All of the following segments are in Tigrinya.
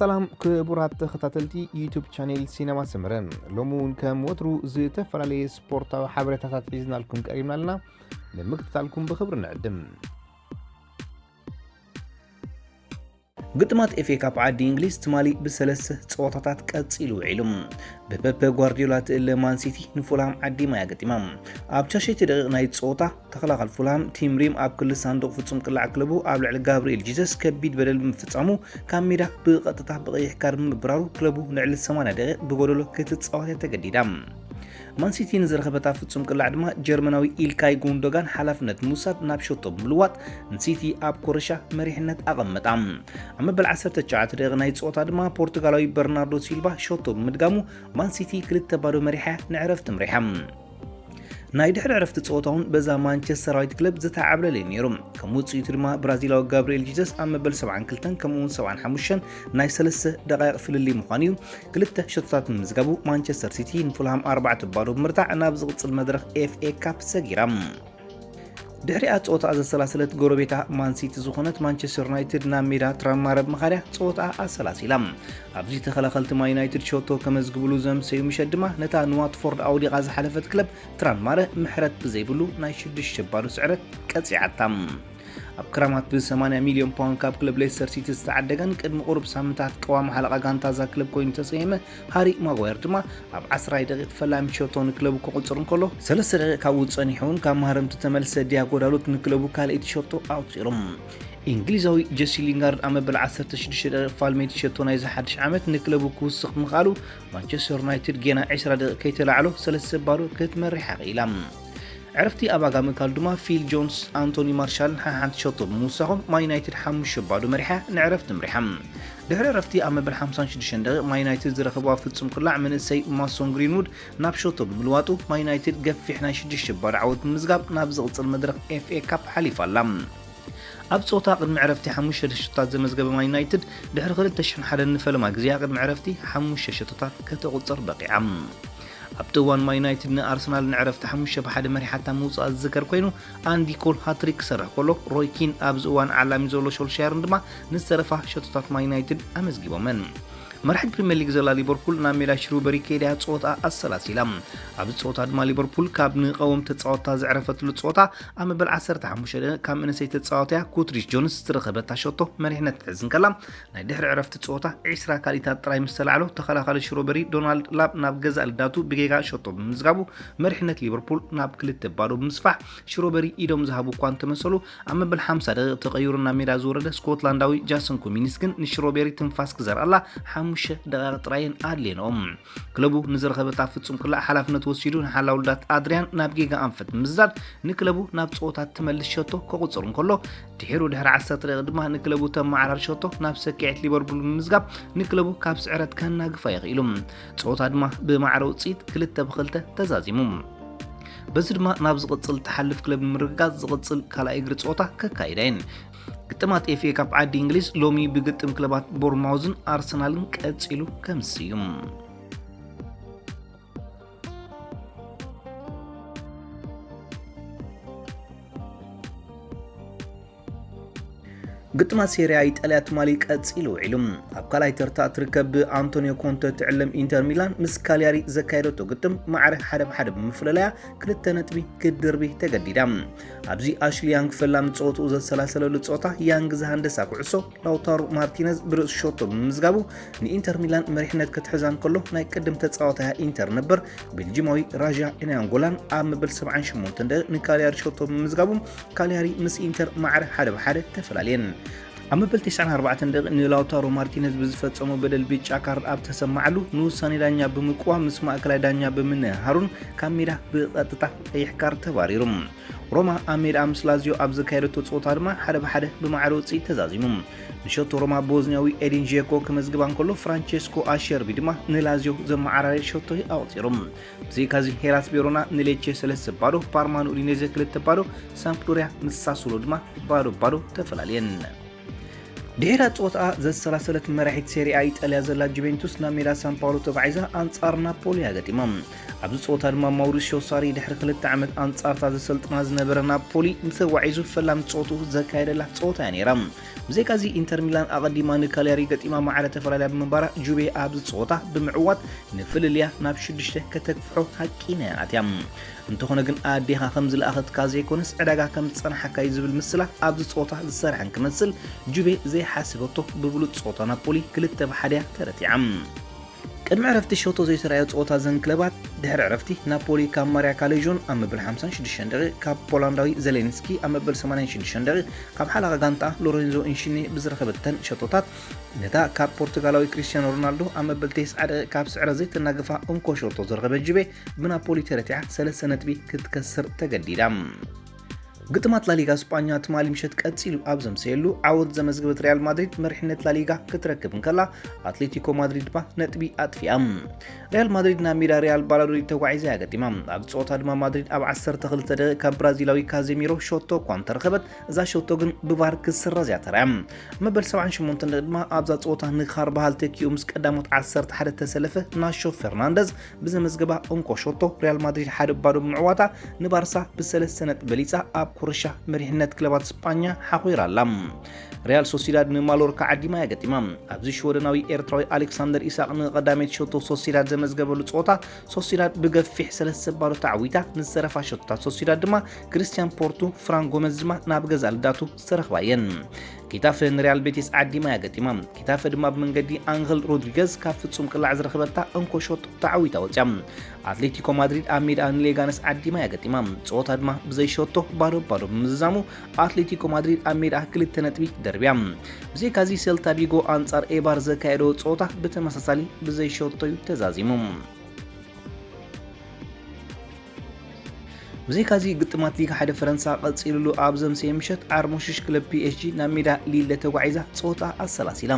ሰላም ክቡራት ተኸታተልቲ ዩቱብ ቻኔል ሲነማ ሰመረ፣ ሎሚ እውን ከም ወትሩ ዝተፈላለየ ስፖርታዊ ሓበሬታታት ሒዝናልኩም ቀሪብና ኣለና። ንምክትታልኩም ብኽብሪ ንዕድም። ግጥማት ኤፍ ኤ ካፕ ዓዲ እንግሊዝ ትማሊ ብሰለስተ ፀወታታት ቀፂሉ ውዒሉ። ብፔፕ ጓርዲዮላ ትእለ ማንሲቲ ንፉልሃም ዓዲማ እያ ገጢማ። ኣብ ሻሸይቲ ደቂቕ ናይ ፀወታ ተኸላኻል ፉልሃም ቲም ሪም ኣብ ክሊ ሳንዱቕ ፍጹም ቅላዕ ክለቡ ኣብ ልዕሊ ጋብርኤል ጂሰስ ከቢድ በደል ብምፍጻሙ ካብ ሜዳ ብቐጥታ ብቐይሕ ካርድ ምብራሩ ክለቡ ንዕሊ ሰማንያ ደቂቕ ብጎደሎ ክትጻወት እያ ተገዲዳ። ማንሲቲ ንዝረኸበታ ፍጹም ቅላዕ ድማ ጀርመናዊ ኢልካይ ጉንዶጋን ሓላፍነት ምውሳድ ናብ ሸቶ ብምልዋጥ ንሲቲ ኣብ ኮረሻ መሪሕነት ኣቐመጣ። ኣብ መበል ዓሰርተ ትሽዓተ ደቂቕ ናይ ጸወታ ድማ ፖርቱጋላዊ በርናርዶ ሲልቫ ሸቶ ብምድጋሙ ማንሲቲ ክልተ ባዶ መሪሓ ንዕረፍቲ ምሪሓ። ናይ ድሕሪ ዕረፍቲ ጸወታ እውን በዛ ማንቸስተራዊት ክለብ ዝተዓብለለ እዩ ነይሩ። ከም ውጽኢቱ ድማ ብራዚላዊ ጋብርኤል ጂሰስ ኣብ መበል ሰብዓን ክልተን ከምኡ እውን ሰብዓን ሓሙሽተን ናይ ሰለስተ ደቃይቕ ፍልልይ ምዃኑ እዩ። ክልተ ሸቶታት ንምዝጋቡ ማንቸስተር ሲቲ ንፉልሃም ኣርባዕተ ባዶ ብምርታዕ ናብ ዝቕጽል መድረኽ ኤፍ ኤ ካፕ ሰጊራ። ድሕሪኣ ጸወታ ዘሰላሰለት ጎረቤታ ማንሲቲ ዝኾነት ማንቸስተር ዩናይትድ ናብ ሜዳ ትራንማረ ብምኻድያ ጸወታ ኣሰላሲላ። ኣብዚ ተኸላኸልቲ ማን ዩናይትድ ሸቶ ከመዝግብሉ ዘምሰዩ ምሸት ድማ ነታ ንዋትፎርድ ኣውዲቓ ዝሓለፈት ክለብ ትራንማረ ምሕረት ብዘይብሉ ናይ ሽዱሽተ ባዶ ስዕረት ቀጺዓታ። ኣብ ክራማት ብ ሰማንያ ሚልዮን ፓውንድ ካብ ክለብ ሌስተር ሲቲ ዝተዓደገን ቅድሚ ቁሩብ ሳምንታት ቀዋሚ ሓለቓ ጋንታ እዛ ክለብ ኮይኑ ተሰየመ ሃሪ ማጓየር ድማ ኣብ ዓስራይ ደቂቕ ፈላሚ ሸቶ ንክለቡ ከቑጽር እንከሎ፣ ሰለስተ ደቂቕ ካብኡ ጸኒሑ እውን ካብ ማህረምቲ ተመልሰ ዲያጎ ዳሎት ንክለቡ ካልኣይቲ ሸቶ ኣቑጺሩ። እንግሊዛዊ ጀሲ ሊንጋርድ ኣብ መበል ዓሰርተ ሽዱሽተ ደቂቕ ፋልሜቲ ሸቶ ናይዚ ሓድሽ ዓመት ንክለቡ ክውስኽ ምኽኣሉ፣ ማንቸስተር ዩናይትድ ጌና ዕስራ ደቂቕ ከይተላዕሎ ሰለስተ ባዶ ክትመርሕ ኣኽኢላ። ዕረፍቲ ኣብ ኣጋ ምእካሉ ድማ ፊል ጆንስ፣ ኣንቶኒ ማርሻልን ሓሓንቲ ሸቶ ብምውሳኾም ማን ዩናይትድ ሓሙሽተ ባዶ መሪሓ ንዕረፍቲ ምሪሓ። ድሕሪ ዕረፍቲ ኣብ መበል ሓምሳን ሽዱሽተን ደቂቕ ማን ዩናይትድ ዝረኸብዋ ፍጹም ቅላዕ መንእሰይ ማሶን ግሪንውድ ናብ ሸቶ ብምልዋጡ ማን ዩናይትድ ገፊሕ ናይ ሽዱሽተ ባዶ ዓወት ብምዝጋብ ናብ ዝቕጽል መድረኽ ኤፍ ኤ ካፕ ሓሊፋ ኣላ። ኣብ ጸወታ ቅድሚ ዕረፍቲ ሓሙሽተ ሸቶታት ዘመዝገበ ማን ዩናይትድ ድሕሪ ክልተ ሽሕን ሓደን ንፈለማ ግዜኣ ቅድሚ ዕረፍቲ ሓሙሽተ ሸቶታት ከተቑጽር በቒዓ። ኣብቲ እዋን ማን ዩናይትድ ንኣርሰናል ንዕረፍቲ ሓሙሽተ ብሓደ መሪሓታ ምውጻኣ ዝዝከር ኮይኑ፣ ኣንዲ ኮል ሃትሪክ ክሰርሕ ከሎ፣ ሮይ ኪን ኣብዚ እዋን ዓላሚ ዘሎ ሾልሻየርን ድማ ንዝተረፋ ሸቶታት ማን ዩናይትድ ኣመዝጊቦመን። መራሒት ፕሪምየር ሊግ ዘላ ሊቨርፑል ናብ ሜዳ ሽሩበሪ ከይዳ ጸወታ ኣሰላሲላ። ኣብዚ ጸወታ ድማ ሊቨርፑል ካብ ንቐወም ተጻወታ ዘዕረፈትሉ ጸወታ ኣብ መበል ዓሰርተ ሓሙሽተ ደቂቕ ካብ መንእሰይ ተጻዋትያ ኩትሪስ ጆንስ ዝረኸበታ ሸቶ መሪሕነት ትሕዝ እንከላ፣ ናይ ድሕሪ ዕረፍቲ ጸወታ ዕስራ ካልኢታት ጥራይ ምስ ተላዕሎ፣ ተኸላኻሊ ሽሮበሪ ዶናልድ ላብ ናብ ገዛእ ልዳቱ ብጌጋ ሸቶ ብምዝጋቡ መሪሕነት ሊቨርፑል ናብ ክልተ ባዶ ብምስፋሕ ሽሮበሪ ኢዶም ዝሃቡ እኳ እንተመሰሉ፣ ኣብ መበል ሓምሳ ደቂቕ ተቐይሩ ናብ ሜዳ ዝወረደ ስኮትላንዳዊ ጃሰን ኩሚንስ ግን ንሽሮበሪ ትንፋስ ክዘርኣላ ሓሙሽተ ደቂቕ ጥራየን ኣድልየንኦም። ክለቡ ንዝረኸበታ ፍጹም ክላእ ሓላፍነት ወሲዱ ንሓላው ልዳት ኣድሪያን ናብ ጌጋ ኣንፈት ብምስዳድ ንክለቡ ናብ ጸወታ ትመልስ ሸቶ ከቑጽር እንከሎ፣ ድሒሩ ድሕሪ ዓሰርተ ደቂቕ ድማ ንክለቡ ተመዓራሪ ሸቶ ናብ ሰኪዐት ሊቨርፑል ብምምዝጋብ ንክለቡ ካብ ስዕረት ከናግፋ ይኽኢሉ። ጸወታ ድማ ብማዕረ ውጽኢት ክልተ ብኽልተ ተዛዚሙ። በዚ ድማ ናብ ዝቕጽል ትሓልፍ ክለብ ንምርግጋጽ ዝቕጽል ካልኣይ እግሪ ጸወታ ከካይዳ እየን። ግጥማት ኤፍ ኤ ካፕ ዓዲ እንግሊዝ ሎሚ ብግጥም ክለባት ቦርንማውዝን ኣርሰናልን ቀጺሉ ከምስስ እዩ። ግጥማት ሴሪያ ኢጣልያ ትማሊ ቀጺሉ ውዒሉ። ኣብ ካልኣይ ተርታ እትርከብ ብኣንቶኒዮ ኮንተ ትዕለም ኢንተር ሚላን ምስ ካልያሪ ዘካየደቶ ግጥም ማዕረ ሓደ ብሓደ ብምፍልላያ ክልተ ነጥቢ ክትድርቢ ተገዲዳ። ኣብዚ ኣሽሊ ያንግ ፈላሚ ጸወትኡ ዘሰላሰለሉ ጸወታ ያንግ ዝሃንደሳ ኩዕሶ ላውታሮ ማርቲነዝ ብርእሱ ሸቶ ብምምዝጋቡ ንኢንተር ሚላን መሪሕነት ክትሕዛ እንከሎ ናይ ቅድም ተጻዋታያ ኢንተር ነበር ቤልጂማዊ ራዣ ኢናያንጎላን ኣብ መበል ሰብዓን ሸሞንተን ደቂቕ ንካልያሪ ሸቶ ብምምዝጋቡ ካልያሪ ምስ ኢንተር ማዕረ ሓደ ብሓደ ተፈላልየን። ኣብ መበል ተስዓን ኣርባዕተን ደቂቕ ንላውታሮ ማርቲነዝ ብዝፈጸሞ በደል ብጫ ካርድ ኣብ ተሰማዓሉ ንውሳኔ ዳኛ ብምቅዋም ምስ ማእከላይ ዳኛ ብምንህሃሩን ካብ ሜዳ ብቐጥታ ቀይሕ ካርድ ተባሪሩ። ሮማ ኣብ ሜዳ ምስ ላዚዮ ኣብ ዘካየደቶ ጸወታ ድማ ሓደ ብሓደ ብማዕረ ውጽኢት ተዛዚሙ። ንሸቶ ሮማ ቦዝንያዊ ኤዲን ዤኮ ክመዝግባ እንከሎ ፍራንቸስኮ ኣሸርቢ ድማ ንላዚዮ ዘመዓራረየ ሸቶ ኣቑጺሩ። ብዘይካዚ ሄላስ ቬሮና ንሌቼ ሰለስተ ባዶ፣ ፓርማ ንኡዲኔዜ ክልተ ባዶ፣ ሳምፕዶሪያ ምስ ሳሱሎ ድማ ባዶ ባዶ ተፈላልየን። ድሒራ ጸወታኣ ዘሰላሰለት መራሒት ሴሪኣ ኢጣልያ ዘላ ጁቬንቱስ ናብ ሜዳ ሳን ፓውሎ ተጓዒዛ ኣንጻር ናፖሊ እያ ገጢማ። ኣብዚ ጸወታ ድማ ማውሪሲዮ ሳሪ ድሕሪ ክልተ ዓመት ኣንጻርታ ዘሰልጥና ዝነበረ ናፖሊ ተጓዒዙ ፈላሚ ጸወቱ ዘካየደላ ጸወታ እያ ነይራ። ብዘይካዚ ኢንተር ሚላን ኣቐዲማ ንካልያሪ ገጢማ ማዕረ ተፈላለያ ብምንባራ ጁቤ ኣብዚ ጸወታ ብምዕዋት ንፍልልያ ናብ ሽዱሽተ ከተግፍሖ ሃቂና እያ ኣትያ። እንተኾነ ግን ኣዴኻ ከም ዝለኣኸትካ ዘይኮነስ ዕዳጋ ከም ዝጸናሓካ እዩ ዝብል ምስላ ኣብዚ ጸወታ ዝሰርሐን ክመስል ጁቤ ዘይሓሰበቶ ብብሉጽ ጸወታ ናፖሊ ክልተ ብሓደ እያ ተረቲዓ። ቅድሚ ዕረፍቲ ሸቶ ዘይተራእዮ ጸወታ እዘን ክለባት ድሕሪ ዕረፍቲ ናፖሊ ካብ ማርያ ካሌጆን ኣብ መበል ሓምሳን ሽዱሽተን ደቂቕ ካብ ፖላንዳዊ ዘሌንስኪ ኣብ መበል ሰማንያን ሽዱሽተን ደቂቕ ካብ ሓላቓ ጋንታ ሎሬንዞ ኢንሽኔ ብዝረኸበተን ሸቶታት ነታ ካብ ፖርቱጋላዊ ክሪስቲያኖ ሮናልዶ ኣብ መበል ተስዓ ደቂቕ ካብ ስዕረ ዘይተናግፋ እንኮ ሸቶ ዝረኸበት ጁቤ ብናፖሊ ተረቲዓ ሰለስተ ነጥቢ ክትከስር ተገዲዳ። ግጥማት ላሊጋ ስጳኛ ትማሊ ምሸት ቀጺሉ ኣብ ዘምሰየሉ ዓወት ዘመዝገበት ሪያል ማድሪድ መሪሕነት ላሊጋ ክትረክብ እንከላ ኣትሌቲኮ ማድሪድ ድማ ነጥቢ ኣጥፊኣ። ሪያል ማድሪድ ናብ ሜዳ ሪያል ባላዶሊድ ተጓዒዛ እያ ገጢማ። ኣብ ጸወታ ድማ ማድሪድ ኣብ ዓሰርተ ክልተ ደቂቕ ካብ ብራዚላዊ ካዜሚሮ ሸቶ እኳ እንተረኸበት እዛ ሸቶ ግን ብቫር ክስረዝ እያ ተራእያ። መበል ሰብዓን ሸሞንተን ደቂቕ ድማ ኣብዛ ጸወታ ንካርባሃል ተኪኡ ምስ ቀዳሞት ዓሰርተ ሓደ ተሰለፈ ናሾ ፈርናንደዝ ብዘመዝገባ እንኮ ሸቶ ሪያል ማድሪድ ሓደ ባዶ ብምዕዋታ ንባርሳ ብሰለስተ ነጥቢ በሊጻ ኣብ ኩርሻ መሪሕነት ክለባት ስጳኛ ሓኺራ ኣላ። ሪያል ሶሲዳድ ንማሎርካ ዓዲማ እያ ገጢማ። ኣብዚ ሽወደናዊ ኤርትራዊ ኣሌክሳንደር ኢሳቅ ንቐዳመይቲ ሸቶ ሶሲዳድ ዘመዝገበሉ ጸወታ ሶሲዳድ ብገፊሕ ሰለስተ ባዶ ተዓዊታ። ንዝተረፋ ሸቶታት ሶሲዳድ ድማ ክርስቲያን ፖርቱ፣ ፍራን ጎመዝ ድማ ናብ ገዛ ልዳቱ ዝተረኽባ እየን። ጌታፈ ንሪያል ቤቲስ ዓዲማ እያ ገጢማ። ጌታፈ ድማ ብመንገዲ ኣንኸል ሮድሪገዝ ካብ ፍጹም ቅላዕ ዝረኸበታ እንኮ ሸቶ ተዓዊታ ወጽያ። ኣትሌቲኮ ማድሪድ ኣብ ሜዳ ንሌጋነስ ዓዲማ እያ ገጢማ። ጸወታ ድማ ብዘይ ሸቶ ባዶ ባዶ ብምዝዛሙ ኣትሌቲኮ ማድሪድ ኣብ ሜዳ ክልተ ነጥቢ ደርብያ። ብዘይካዚ ሴልታ ቪጎ ኣንጻር ኤባር ዘካየዶ ጸወታ ብተመሳሳሊ ብዘይ ሸቶ እዩ ተዛዚሙ። ብዘይካዚ ግጥማት ሊግ ሓደ ፈረንሳ ቀጺሉሉ ኣብ ዘምሰየ ምሸት ዓርሞሽሽ ክለብ ፒ ኤስ ጂ ናብ ሜዳ ሊለ ተጓዒዛ ጸወታ ኣሰላሲላ።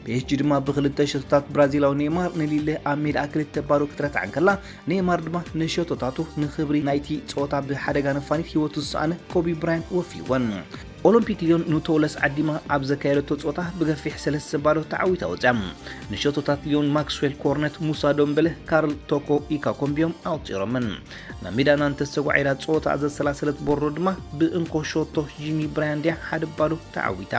ፒ ኤስ ጂ ድማ ብክልተ ሸቶታት ብራዚላዊ ኔይማር ንሊለ ኣብ ሜዳ ክልተ ባዶ ክትረትዓ እንከላ ኔይማር ድማ ንሸቶታቱ ንኽብሪ ናይቲ ጸወታ ብሓደጋ ነፋኒት ህይወቱ ዝሰኣነ ኮቢ ብራያንት ወፊይወን። ኦሎምፒክ ሊዮን ንቶለስ ዓዲማ ኣብ ዘካየደቶ ጸወታ ብገፊሕ ሰለስተ ባዶ ተዓዊታ ወጽያ። ንሸቶታት ሊዮን ማክስዌል ኮርነት፣ ሙሳ ዶምበለ፣ ካርል ቶኮ ኢካኮምቢዮም ኣውጺሮምን። ናብ ሜዳና እንተስተጓዒላ ጸወታ ዘሰላሰለት ቦሮ ድማ ብእንኮ ሸቶ ጂሚ ብራያን ድያ ሓደ ባዶ ተዓዊታ።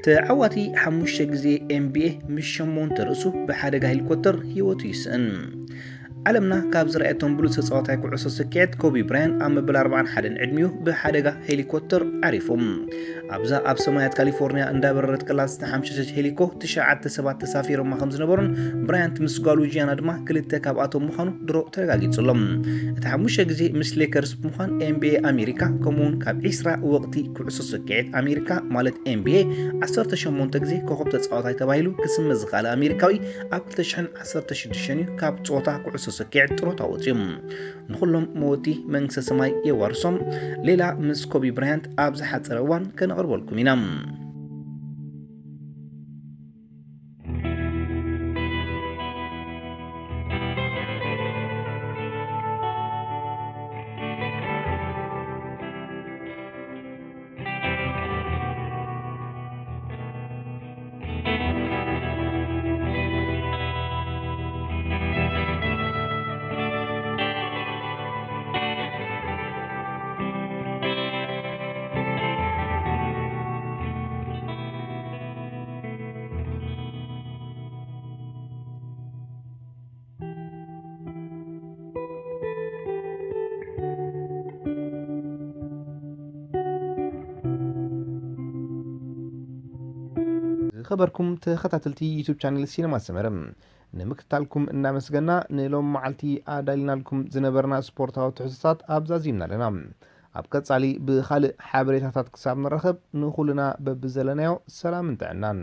ተዓዋቲ ሓሙሽተ ግዜ ኤን ቢ ኤ ምስ ሸሞንተ ርእሱ ብሓደጋ ሄሊኮፕተር ህይወቱ ይስእን። ዓለምና ካብ ዝረኣየቶም ብሉጽ ተጻዋታይ ኩዕሶ ስኪዔት ኮቢ ብራያን ኣብ መበል ኣርባዓን ሓደን ዕድሚኡ ብሓደጋ ሄሊኮፕተር ዓሪፉ። ኣብዛ ኣብ ሰማያት ካሊፎርኒያ እንዳበረረት ከላ ዝተሓምሸሸት ሄሊኮ ትሽዓተ ሰባት ተሳፊሮማ ከም ዝነበሩን ብራያንት ምስ ጓሉ ጂያና ድማ ክልተ ካብኣቶም ምዃኑ ድሮ ተረጋጊጹ ኣሎ። እቲ ሓሙሽተ ግዜ ምስ ሌከርስ ብምዃን ኤን ቢ ኤ ኣሜሪካ ከምኡውን ካብ ዒስራ ወቕቲ ኩዕሶ ስኪዔት ኣሜሪካ ማለት ኤን ቢ ኤ ዓሰርተ ሸሞንተ ግዜ ኮኸብ ተጻዋታይ ተባሂሉ ክስመ ዝኸኣለ ኣሜሪካዊ ኣብ ክልተ ሽሕን ዓሰርተ ሽዱሽተን እዩ ካብ ጸወታ ኩዕሶ ስኪዔት ጥሮታ ወጺኡ። ንኹሎም መወቲ መንግስተ ሰማይ የዋርሶም። ሌላ ምስ ኮቢ ብራያንት ኣብ ዝሓጸረ እዋን ከነቕርበልኩም ኢና። ዝኸበርኩም ተኸታተልቲ ዩቱብ ቻነል ሲነማ ሰመረ፣ ንምክትታልኩም እናመስገና፣ ንሎም መዓልቲ ኣዳሊናልኩም ዝነበርና ስፖርታዊ ትሕዝቶታት ኣብዛዚምና ኣለና። ኣብ ቀጻሊ ብኻልእ ሓበሬታታት ክሳብ ንራኸብ፣ ንኹልና በብዘለናዮ ሰላምን ጥዕናን።